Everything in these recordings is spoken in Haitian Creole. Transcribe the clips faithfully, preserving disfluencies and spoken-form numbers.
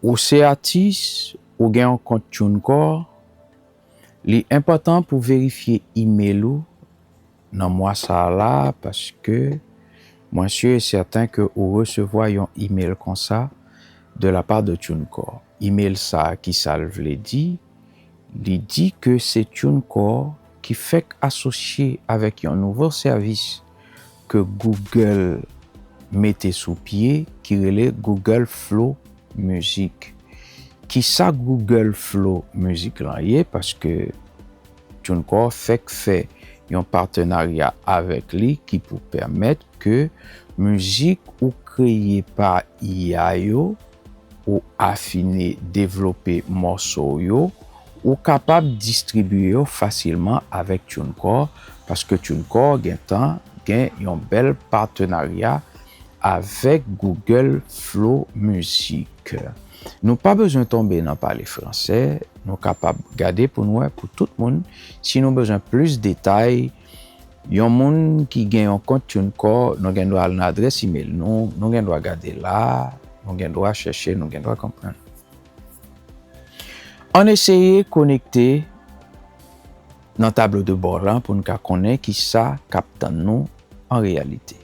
Ou se atis, ou gen yon kont TuneCore, li enpòtan pou verifye imèl ou nan mwa sa a la, paske mwen si e sèten ke ou resevwa yon imèl konsa de la part de TuneCore. Imèl sa a, ki sa l vle di? Li di ke se TuneCore ki fèk asosye avèk yon nouvo sèvis ke Google mete sou pye ki rele Google Flow Music. Kisa Google Flow Music lan ye? Paske TuneCore fèk fè yon patenarya avèk li ki pou pèmèt ke mizik ou kreye pa I A yo, ou afine, devlope mòso w yo, ou kapab distribye yo fasilman avèk TuneCore, paske TuneCore gentan gen yon bèl patenarya avèk Google Flow Music. Nou pa bezwen tonbe nan pale fransè, nou kapab gade pou n wè pou tout moun. Si nou bezwen plis detay, yon moun ki gen yon kont TuneCore, nou gen dwa al nan adrès imèl nou, nou gen dwa gade la, nou gen dwa chèche, nou gen dwa konprann. Ann eseye konekte nan tablo de bò lan pou n ka konnen kisa k ap tann nou an reyalite.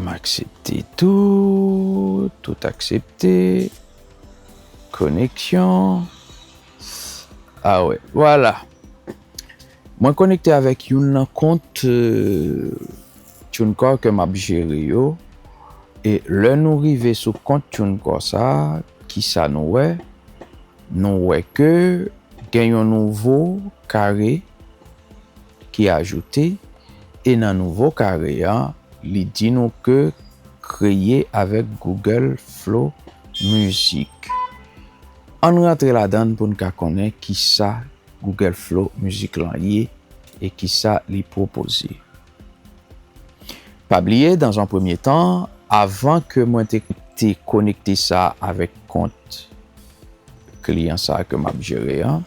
M aksepte tout, tout aksepte. Koneksyon. Ah ouais, vwala. Mwen konekte avèk youn nan kont, euh, TuneCore ke m ap jere yo. E lè nou rive sou kont TuneCore sa, kisa nou wè? Nou wè ke gen yon nouvo kare ki ajoute, e nan nouvo kare a, li di nou ke kreye avèk Google Flow Music. Ann rantre ladan l pou n ka konnen kisa Google Flow Music lan ye e kisa li pwopoze. Pa bliye, dans un premier temps, avan ke mwen te, te konekte sa avèk kont kliyan sa ke m ap jere an,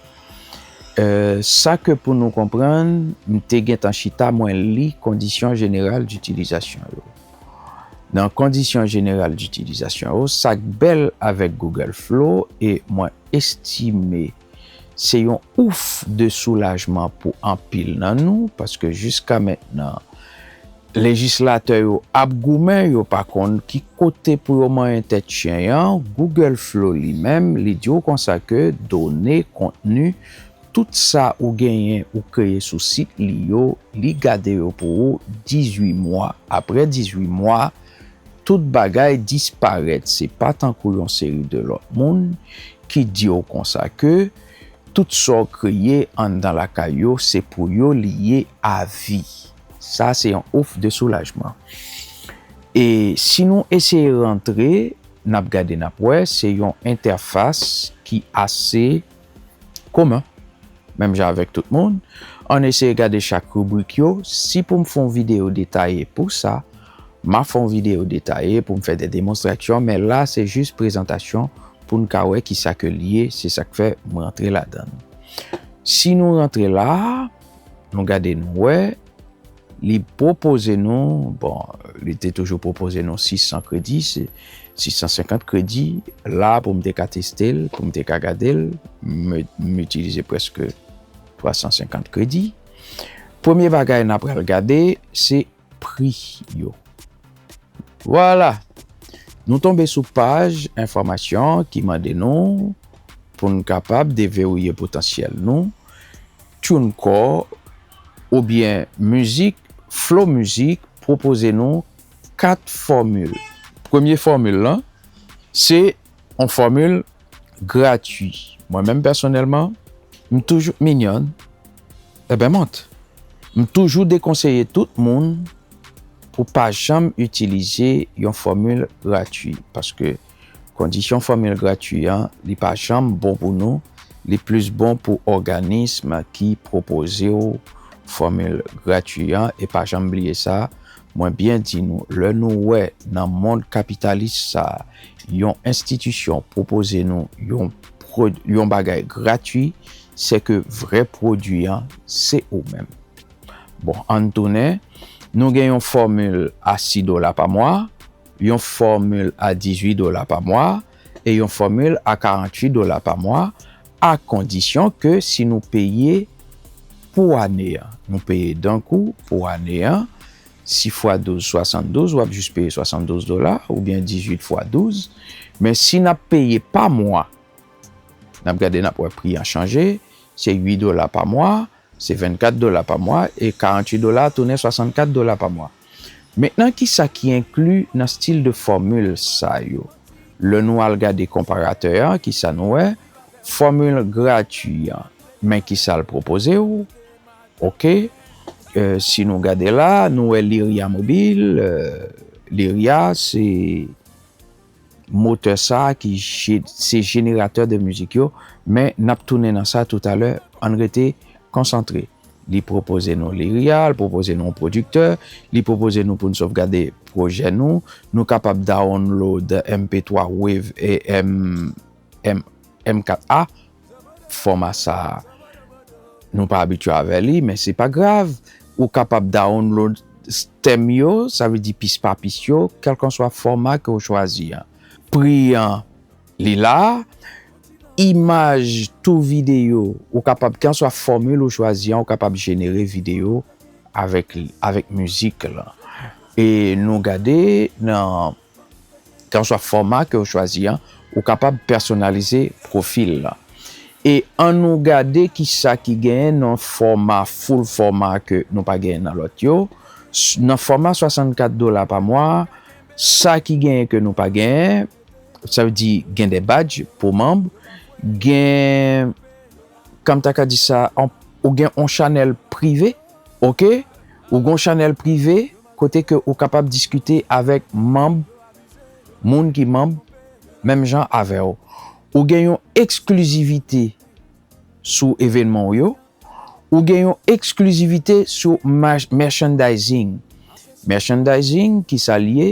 euh, sa ke pou nou konprann, m te gentan chita, mwen li kondisyon jeneral ditilizasyon yo. Nan kondisyon jeneral ditilizasyon yo, sa k bèl avèk Google Flow, e mwen estime se yon ouf de soulajman pou anpil nan nou, paske jiska mentnan, lejislatè yo ap goumen, yo pa konn ki kote pou yo manyen tèt chen an. Google Flow li menm, li di w konsa ke done, kontni, tout sa ou genyen, ou kreye sou sit li yo, li gade yo pou ou dizuit mwa. Apre dizuit mwa, tout bagay disparèt. Se pa tankou yon seri de lòt moun ki di w konsa ke tout sa w kreye anndan lakay yo, se pou yo li ye avi. Sa se yon ouf de soulajman. E si nou eseye rantre, n ap gade, n ap wè, se yon entèfas ki ase komen, menm jan avèk tout moun. Ann eseye gade chak ribrik yo. Si pou m fè yon videyo detaye pou sa, m a fè yon videyo detaye pou m fè de demonstrasyon, men la, se jis prezantasyon pou n ka wè kisa ke l ye, se sa k fè m rantre ladan l. Si nou rantre la, nou gade, nou wè, li pwopoze nou, bon, li te toujou pwopoze nou sis san kredi, se sis san senkant kredi, la pou m te ka teste l, pou m te ka gade l, m, m itilize prèske twa san senkant kredi. Premye bagay n ap pral gade, se pri yo. Vwala, nou tonbe sou paj enfòmasyon ki mande nou pou n kapab deverouye potansyèl nou. TuneCore oubyen mizik, Flow Music pwopoze nou kat fòmil. Premye fòmil lan, se yon fòmil gratui. Mwen menm pèsonèlman, m toujou, Minyòn, eben mont. M toujou dekonseye tout moun pou pa janm itilize yon fòmil gratui, paske kondisyon fòmil gratui an, li pa janm bon pou nou, li plis bon pou òganism ki pwopoze w fòmil gratui an, e pa janm bliye sa, mwen byen di nou, lè nou wè nan mond kapitalis sa, yon enstitisyon pwopoze nou yon pwod-, yon bagay gratui, se ke vrè pwodui an, se ou menm. Bon, ann tounen. Nou gen yon fòmil a sis dola pa mwa, yon fòmil a dizuit dola pa mwa, e yon fòmil a karanntuit dola pa mwa, a kondisyon ke si nou peye pou ane an, nou peye dan kou pou ane an, sis fwa douz, swasanndouz, w ap jis peye swasanndouz dola, oubyen dizuit fwa douz. Men si n ap peye pa mwa, n ap gade, n ap wè pri an chanje, se uit dola pa mwa, se vennkat dola pa mwa, e karanntuit dola tounen swasannkat dola pa mwa. Mentnan, kisa ki enkli nan stil de fòmil sa yo? Lè nou al gade konparatè a, kisa nou wè? Fòmil gratui an. Men kisa l pwopoze w? Oke. Eh, si nou gade la, nou wè Lyria Mobile. Eh, Lyria, se motè sa a ki je-, se jeneratè de mizik yo, men n ap tounen nan sa toutalè, ann rete konsantre. Li pwopoze nou Lyria, li pwopoze nou yon pwodiktè, li pwopoze nou pou n sovgade pwojè nou, nou kapab download M P twa Wave e M, M, M kat A, fòma sa a, nou pa abitye avè li, men se pa grav. Ou kapab download tèm yo, sa vle di pis pa pis yo, kèlkanswa fòma ke w chwazi an. Pri an, li la. Imaj tou videyo, ou kapab, kèlkanswa fòmil ou chwazi an, ou kapab jenere videyo avèk, avèk mizik lan. E nou gade nan kèlkanswa fòma ke w chwazi an, ou kapab pèsonalize pwofil lan. E ann nou gade kisa ki genyen nan fòma, full fòma ke nou pa genyen nan lòt yo. S-, nan fòma swasannkat dola pa mwa, sa ki genyen ke nou pa genyen, sa vle di gen de badge pou manm, gen, kòm ta ka di sa, on, ou gen on chanèl prive, oke? Ou gen on chanèl prive kote ke ou kapab diskite avèk manm, moun ki manm, menm jan avè w. Ou gen yon eksklizivite sou evènman w yo. Ou gen yon eksklizivite sou mach-, merchandising. Merchandising, kisa l ye?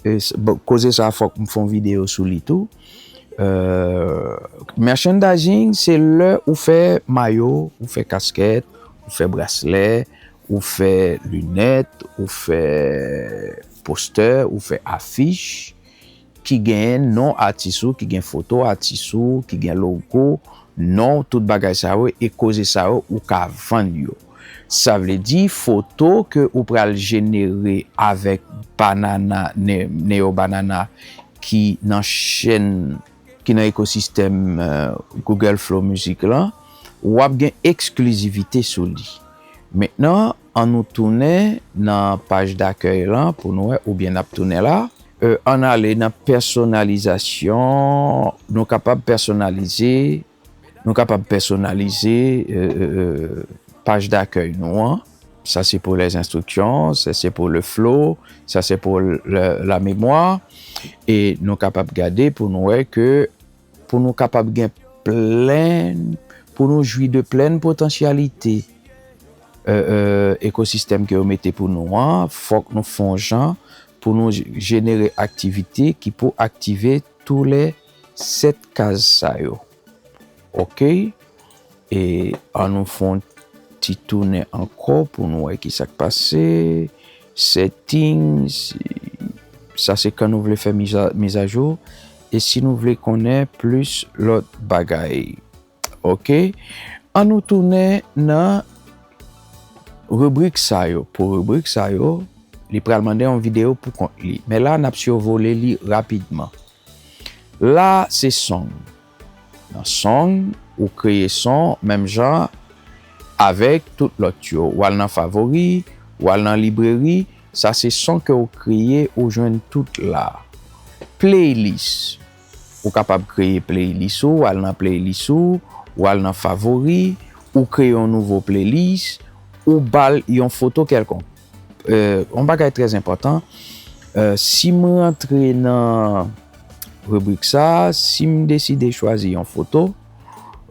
E, s-, bon, koze sa a, fòk m fè yon videyo sou li tou. Euh, merchandising, se lè ou fè mayo, ou fè kaskèt, ou fè braslè, ou fè linèt, ou fè postè, ou fè afich ki gen non atis ou, ki gen foto atis ou, ki gen logo, non, tout bagay sa yo, e koze sa yo, ou ka vann yo. Sa vle di, foto ke ou pral jenere avèk Banana, Ne-, Neo Banana ki nan chèn, ki nan ekosistèm, euh, Google Flow Music lan, w ap gen eksklizivite sou li. Mentnan, ann nou tounen nan paj dakèy lan pou nou wè, oubyen n ap tounen la. Euh, ann ale nan pèsonalizasyon, nou kapab pèsonalize, nou kapab pèsonalize, euh, euh, euh, paj dakèy nou an. Sa se pou les instructions, sa se pou le flow, sa se pou le, la mémoire. E nou kapab gade pou nou wè ke pou nou kapab gen plenn, pou nou jwi de plenn potansyalite, euh, euh, ekosistèm ke yo mete pou nou an, fòk nou fè yon jan pou nou j-, jenere aktivite ki pou aktive tou le sèt kaz sa yo. Oke? E ann nou fè yon ti tounen ankò pou nou wè ki sa k pase. Settings, sa se kan nou vle fè miza-, mizajou. E si nou vle konnen plis lòt bagay. Oke? Ann nou tounen nan ribrik sa yo. Pou ribrik sa yo, li pral mande yon videyo pou kont li. Men la, n ap sivole li rapidman. La, se song. Nan song, ou kreye son menm jan avèk tout lòt yo. W al nan favori, w al nan libreri, sa se son ke w kreye, ou jwenn tout la. Playlist. Ou kapab kreye playlist ou, w al nan playlist ou, w al nan favori, ou kreye yon nouvo playlist, ou ba l yon foto kèlkonk. Euh, yon bagay trè enpòtan, euh, si m rantre nan ribrik sa, si m deside chwazi yon foto,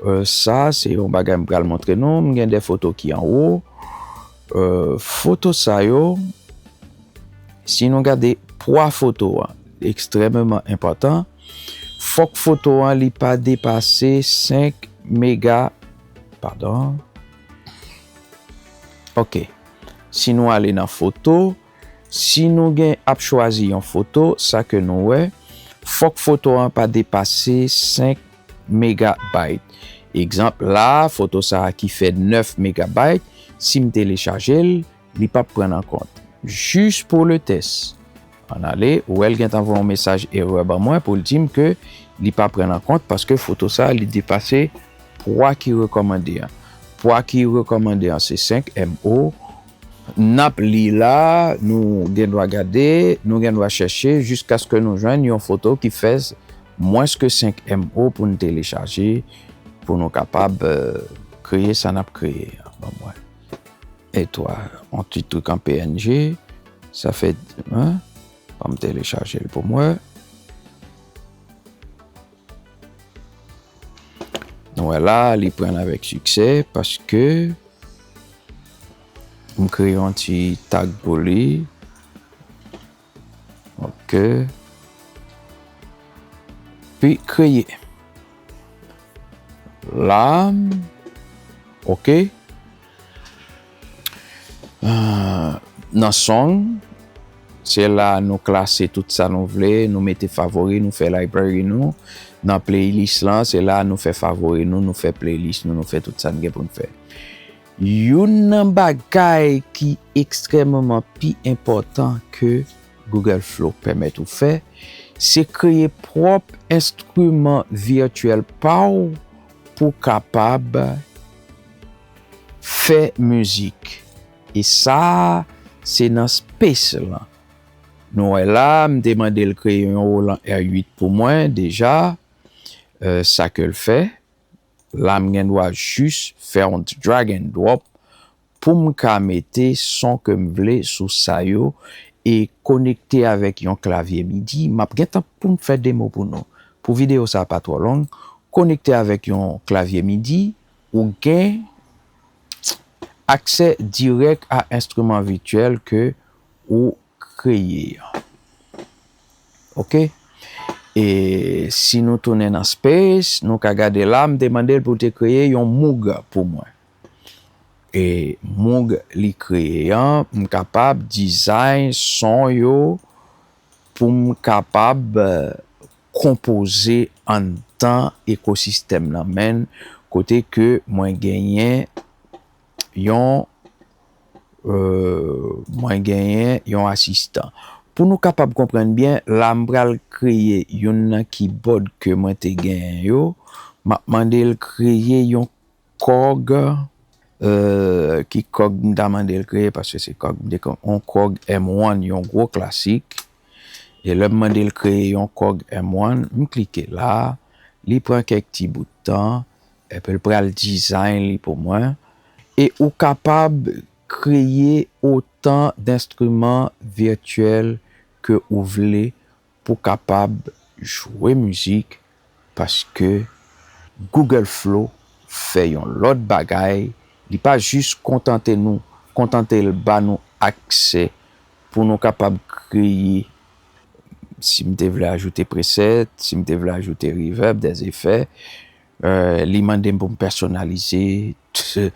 euh, sa se yon bagay m pral montre nou, m gen de foto ki anwo. Euh, foto sa yo, si nou gade pwa foto an, ekstrèmeman enpòtan, fòk foto an li pa depase senk mega, padon. Oke. Si nou ale nan foto, si nou gen ap chwazi yon foto, sa ke nou wè, fòk foto an pa depase senk megabayt. Egzanp, la, foto sa a ki fè nèf megabayt, si m telechaje l, li p ap pran nan kont. Jis pou le tès. Ann ale, ou wè l gentan voye yon mesaj erè ban mwen pou l di m ke li pa pran nan kont paske foto sa a, li depase pwa ki rekòmande an. Pwa ki rekòmande an, se senk M O. N ap li la, nou gen dwa gade, nou gen dwa chèche jiskaske nou jwenn yon foto ki fè mwens ke senk M O pou n telechaje, pou nou kapab, eh, kreye sa n ap kreye an. Ban mwen. E twa, yon ti trik an P N G, sa fè, hein? Ban m telechaje l pou mwen. Nou wè la, li pran l avèk siksè paske m kreye yon ti tag pou li. Ok. Pi kreye. La, ok. Ah, nan song, se la nou klase tout sa nou vle, nou mete favori, nou fè library nou. Nan playlist lan, se la nou fè favori nou, nou fè playlist nou, nou fè tout sa n gen pou n fè. Youn nan bagay ki ekstrèmman pi enpòtan ke Google Flow pèmèt ou fè, se kreye pwòp enstriman vityèl pa w pou w kapab fè mizik. E sa, se nan Space lan. Nou wè la, m te mande l kreye yon Roland R uit pou mwen deja, eh, sa ke l fè. La, m gen dwa jis fè yon drag and drop pou m ka mete son ke m vle sou sa yo e konekte avèk yon klavye midi. M ap gentan pou m fè demo pou nou. Pou videyo sa a pa twò long, konekte avèk yon klavye midi, ou gen aksè dirèk a enstriman vityèl ke ou kreye an. Ok? E si nou tounen nan Space, nou ka gade la, m te mande l pou te kreye yon Moog pou mwen. E Moog li kreye an, m kapab design son yo pou m kapab, eh, konpoze anndan ekosistèm nan, men kote ke mwen genyen yon, eh, mwen genyen yon asistan. Pou nou kapab konprann byen, la m pral kreye youn nan keyboard ke mwen te genyen yo. M ap mande l kreye yon kòg, eh, ki kòg m ta mande l kreye, paske se kòg m te kon, yon kòg M one, yon gwo klasik. E lè m mande l kreye yon kòg M one, m klike la, li pran kèk ti bout tan, epi l pral design li pou mwen. E ou kapab kreye otan d enstriman vityèl ke ou vle pou kapab jwe mizik, paske Google Flow fè yon lòt bagay, li pa jis kontante nou, kontante l ba nou aksè pou nou kapab kreye, si m te vle ajoute preset, si m te vle ajoute reverb, des effets, eh, li mande m pou m pèsonalize, eh,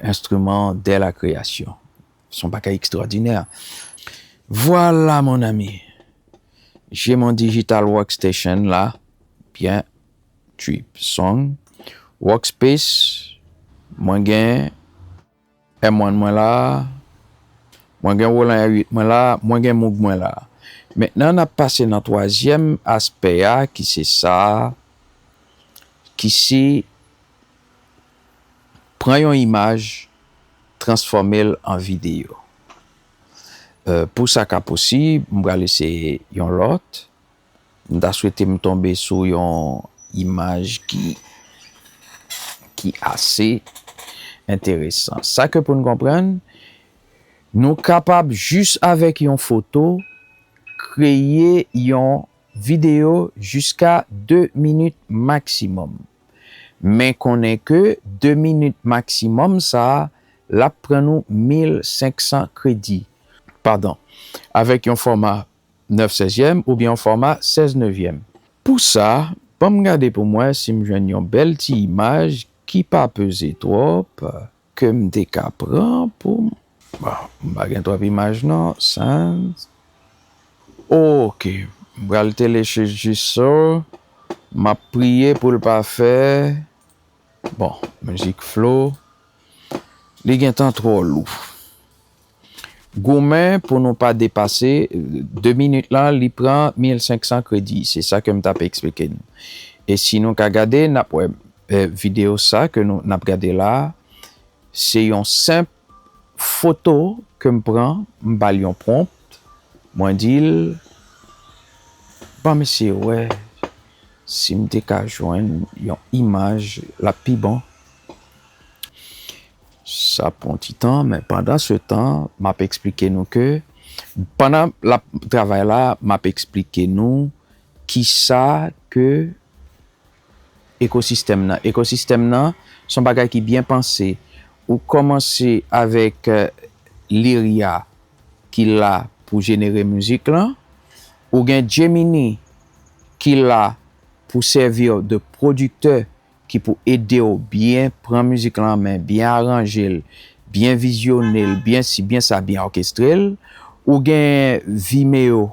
enstriman dè la kreyasyon. Se yon bagay ekstwòdinè. Voilà, mon ami. J'ai mon digital workstation la. Byen. Trip song. Workspace. Mwen gen M one mwen la. Mwen gen Roland R uit mwen la. Mwen gen Moog mwen la. Mentnan, n ap pase nan twazyèm aspè a, ki se sa, ki se pran yon imaj, transfòme l an videyo. Eh, pou sa ka posib, m pral eseye yon lòt. M ta swete m tonbe sou yon imaj ki, ki ase enteresan. Sa ke pou n konprann, nou kapab jis avèk yon foto kreye yon videyo jiska de minit maksimòm. Men konnen ke de minit maksimòm sa a, l ap pran nou mil senk san kredi. Padon, avèk yon fòma nèf sèzyèm oubyen yon fòma sèz nevyèm. Pou sa, ban m gade pou m wè si m jwenn yon bèl ti imaj ki pa peze twòp, ke m te ka pran pou m Bon, m pa gen twòp imaj non. Sans. Ok. M pral teleche jis sa. M ap priye pou l pa fè. Bon, mizik flow. Li gentan twò lou. Goumen pou nou pa depase de minit lan, li pran mil senk san kredi. Se sa ke m t ap eksplike nou. E si nou ka gade, n ap wè, eh, videyo sa ke nou, n ap gade la, se yon senp foto ke m pran, m ba l yon prompt, mwen di l, ban m eseye wè si m te ka jwenn yon imaj l ap pi bon. Sa pran ti tan, men pandan se tan, m ap eksplike nou ke, pandan l ap travay la, m ap eksplike nou kisa ke ekosistèm nan. Ekosistèm nan, se yon bagay ki byen panse. Ou kòmanse avèk, eh, Lyria ki la pou jenere mizik lan. Ou gen Gemini ki la pou sèvi de pwodiktè ki pou ede w byen pran mizik lan an men, byen aranje l, byen vizyone l, byen si, byen sa, byen òkestre l. Ou gen Vimeo,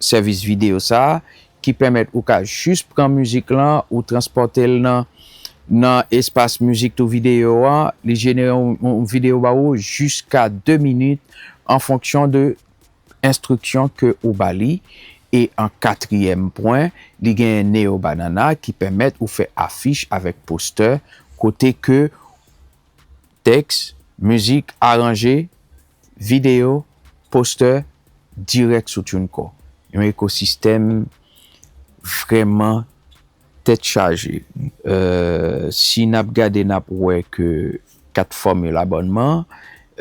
sèvis videyo sa a, ki pèmèt ou ka jis pran mizik lan, ou transpòte l nan, nan espas mizik tou videyo an, li jenere yon, yon videyo ba ou jiska de minit an fonksyon de enstriksyon ke ou ba li. E an katriyèm pwen, li genyen Neo Banana ki pèmèt ou fè afich avèk postè kote ke tèks, mizik, aranje, videyo, postè, dirèk sou TuneCore. Yon ekosistèm vrèman tèt chaje. Euh, si n ap gade, n ap wè ke kat fòmil abònman,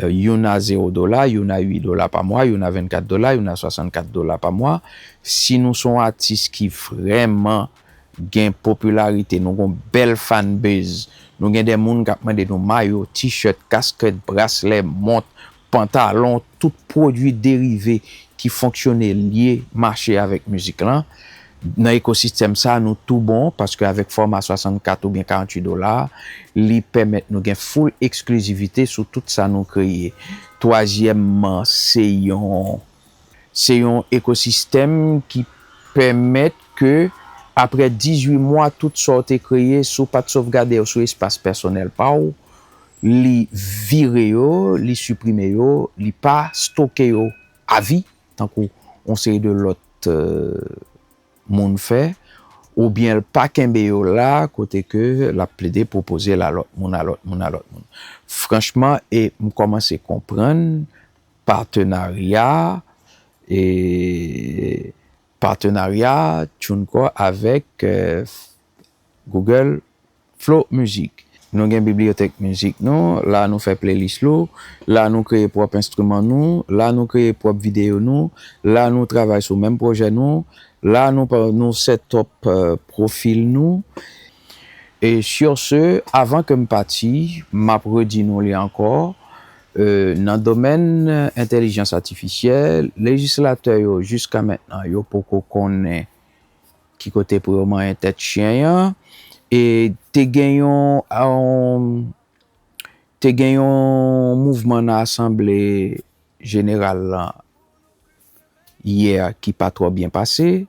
euh, youn a zewo dola, youn a uit dola pa mwa, youn a vennkat dola, youn a swasannkat dola pa mwa. Si nou se yon atis ki vrèman gen popilarite, nou gen yon bèl fan base, nou gen de moun k ap mande nou mayo, t-shirt, kaskèt, braslè, mont, pantalon, tout pwodui derive ki fonksyone lye mache avèk mizik lan. Nan ekosistèm sa, nou tou bon, paske avèk fòma swasannkat oubyen karanntuit dola, li pèmèt nou gen full eksklizivite sou tout sa nou kreye. Twazyèmman, se yon, se yon ekosistèm ki pèmèt ke, apre dizuit mwa, tout sa w te kreye, si w pa t sovgade yo sou espas pèsonèl pa w, li vire yo, li siprime yo, li pa stoke yo avi, tankou yon seri de lòt, euh, moun fè, oubyen l pa kenbe yo la, kote ke l ap plede pwopoze l a lòt moun, a lòt moun, a lòt moun. Franchman, e m kòmanse konprann patenarya, e patenarya TuneCore avèk, euh, Google Flow Music. Nou gen bibliyotèk mizik nou, la nou fè playlist nou, la nou kreye pwòp enstriman nou, la nou kreye pwòp videyo nou, la nou travay sou menm pwojè nou, la nou pa, nou set up, euh, pwofil nou. E sur ce, avan ke m pati, m ap redi nou li ankò, euh, nan domèn entèlijans atifisyèl, lejislatè yo jiska mentnan yo poko konnen ki kote pou yo manyen tèt chen an. E te gen yon, um, te gen yon mouvman nan asanble jeneral lan yè ki pa twò byen pase,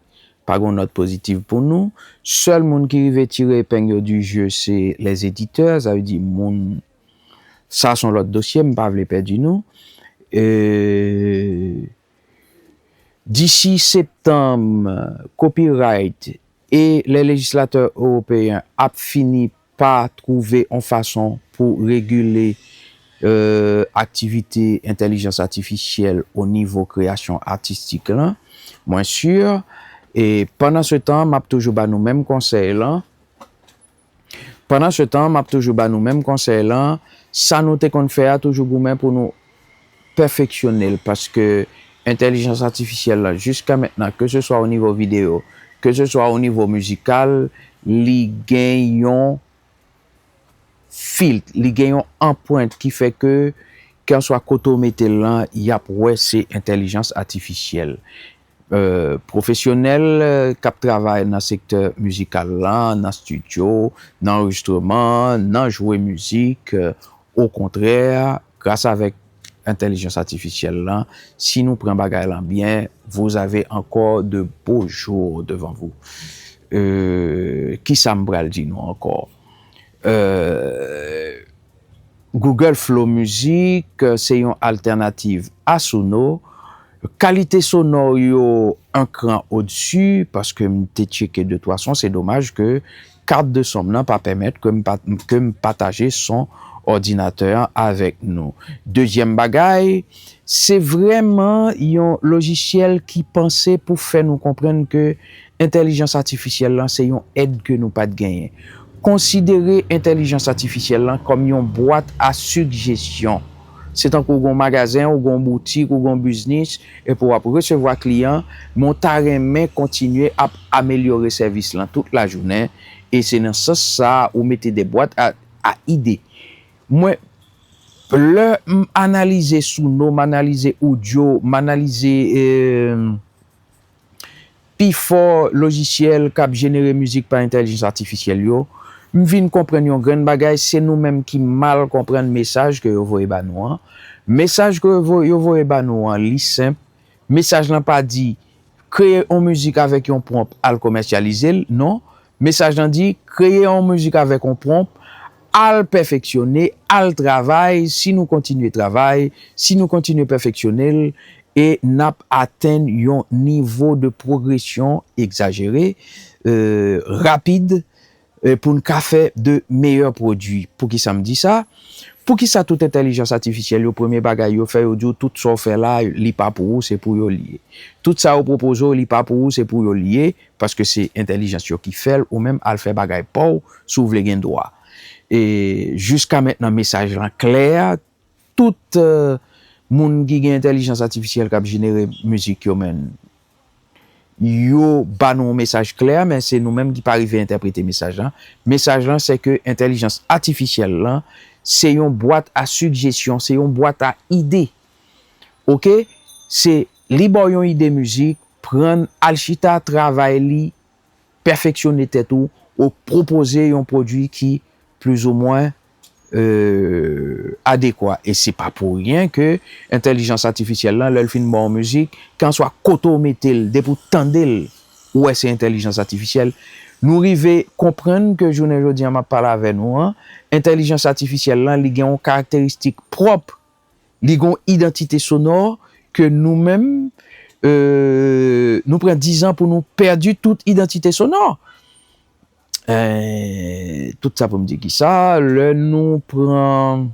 pa gen nòt pozitif pou nou. Sèl moun ki rive tire epeng yo du jeu, se les éditeurs, sa vle di moun, sa se yon lòt dosye, m pa vle pèdi nou. E, d'ici septembre, copyright e les législateurs européens ap fini pa twouve yon fason pou regile, euh, aktivite entèlijans atifisyèl o nivo kreyasyon atistik lan, mwen si. E pandan se tan, m ap toujou ba nou menm konsèy lan. Pandan se tan, m ap toujou ba nou menm konsèy lan. Sa nou te konn fè a, toujou goumen pou nou pèfeksyone l, paske entèlijans atifisyèl la, jiska mentnan, ke se swa o nivo videyo, ke se swa o nivo mizikal, li gen yon filt, li gen yon anprent ki fè ke, kèlswa kote w mete l lan, y ap wè se entèlijans atifisyèl. Euh, pwofesyonèl, euh, k ap travay nan sektè mizikal lan, nan estidyo, nan anrejistreman, nan jwe mizik, euh, okontrè, gras avèk, entèlijans atifisyèl lan, si nou pran bagay lan byen, vous avez encore de beaux jours devant vous. Euh, kisa m pral di nou ankò? Euh, Google Flow Music, euh, se yon altènativ a Suno. Kalite sonò yo yon kran odsi, paske m te tcheke de twa son, se domaj ke kat de son m nan pa pèmèt ke m pa, ke m pataje son òdinatè an avèk nou. Dezyèm bagay, se vrèman yon lojisyèl ki panse pou fè nou konprann ke entèlijans atifisyèl lan se yon èd ke nou pa t genyen. Konsidere entèlijans atifisyèl lan kòm yon bwat a sijesyon. Se tankou w gen yon magazen, ou gen yon boutik, ou gen yon biznis, epi w ap resevwa kliyan, men w ta renmen kontinye ap amelyore sèvis lan tout lajounen, e se nan sans sa a ou mete de bwat a, a ide. Mwen, lè m analize Suno, m analize Audio, m analize, eh, pifò lojisyèl k ap jenere mizik pa entèlijans atifisyèl yo, m vin konprann yon grenn bagay, se nou menm ki mal konprann mesaj ke yo voye ba nou an. Mesaj ke yo vo-, yo voye ba nou an, li senp. Mesaj lan pa di, "Kreye yon mizik avèk yon pwonp, al komèsyalize l." Non. Mesaj lan di, "Kreye yon mizik avèk yon pwonp, al pèfeksyone, al travay. Si nou kontinye travay, si nou kontinye pèfeksyone l, e n ap atenn yon nivo de pwogresyon egzajere, euh, rapid, euh, pou n ka fè de meyè pwodui." Poukisa m di sa? Poukisa tout entèlijans atifisyèl yo, premye bagay yo fè, yo di w tout sa w fè la, li pa pou ou, se pou yo li ye. Tout sa yo pwopoze w, li pa pou ou, se pou yo li ye, paske se entèlijans yo ki fè l, ou menm al fè bagay pa w, si w vle gen dwa. E jiska mentnan, mesaj lan klè, tout, euh, moun ki gen entèlijans atifisyèl k ap jenere mizik yo, men, yo ba nou yon mesaj klè, men se nou menm ki pa rive entèprete mesaj lan. Mesaj lan, se ke entèlijans atifisyèl lan, se yon bwat a sijesyon, se yon bwat a ide. Oke? Se li ba w yon ide mizik, pran, al chita, travay li, pèfeksyone tèt ou, ou pwopoze yon pwodui ki plizoumwen, euh, adekwa. E se pa pou ryen ke entèlijans atifisyèl lan, lè l fin ba w mizik, kèlkanswa kote w mete l, depi w tande l, ou wè se entèlijans atifisyèl. Nou rive konprann ke jounen jodi an m ap pale avè nou an, entèlijans atifisyèl lan, li gen yon karakteristik pwòp, li gen yon idantite sonò ke nou menm, euh, nou pran dizan pou nou pèdi tout idantite sonò. Eh, tout sa pou m di kisa, lè nou pran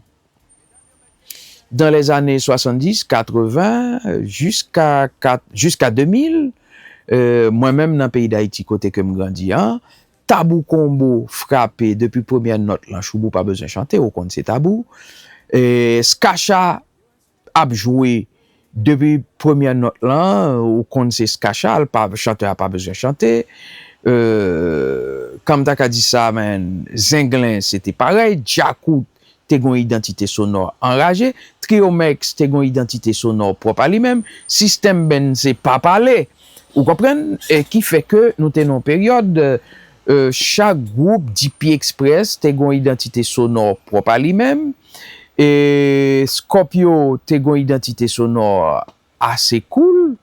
dans les années soixante-dix, quatre-vingts, jiska kat, jiska de mil, euh, mwen menm nan peyi Dayiti kote ke m grandi an, Tabou Konbo frape depi premyè nòt lan, Choubou pa bezwen chante, ou konn se Tabou. E Skacha ap jwe depi premyè nòt lan, ou konn se Skacha, l pa, chantè a pa bezwen chante. Euh, kòman m ta ka di sa, men, Zenglen, se te parèy, Djakout te gen yon idantite sonò anraje, Trio Mèks te gen yon idantite sonò pwòp a li menm, System Band se pa pale, ou konprann? E ki fè ke nou te nan yon peryòd, euh, chak gwoup, D P Express te gen yon idantite sonò pwòp a li menm, e Scorpio te gen yon idantite sonò ase cool.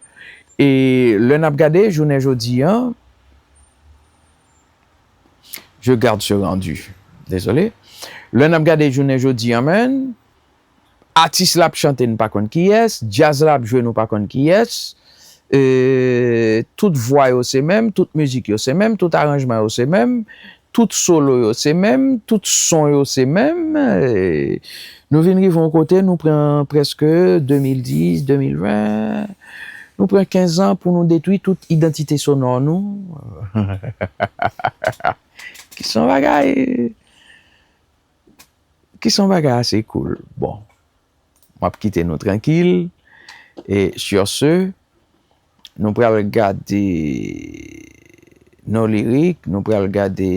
E lè n ap gade jounen jodi an, je garde ce rendu. Désolé. Lè n ap gade jounen jodi an, men, atis la ap chante, n pa konn kiyès, djaz la ap jwe, nou pa konn kiyès. E tout vwa yo se menm, tout mizik yo se menm, tout aranjman yo se menm, tout solo yo se menm, tout son yo se menm. E nou vin rive yon kote, nou pran prèske de mil dis, de mil ven, nou pran kenz an pou nou detwi tout idantite sonò nou. Ki se yon bagay, ki se yon bagay ase cool. Bon, m ap kite nou trankil. E sur ce, nou pral gade No Lyric, nou pral gade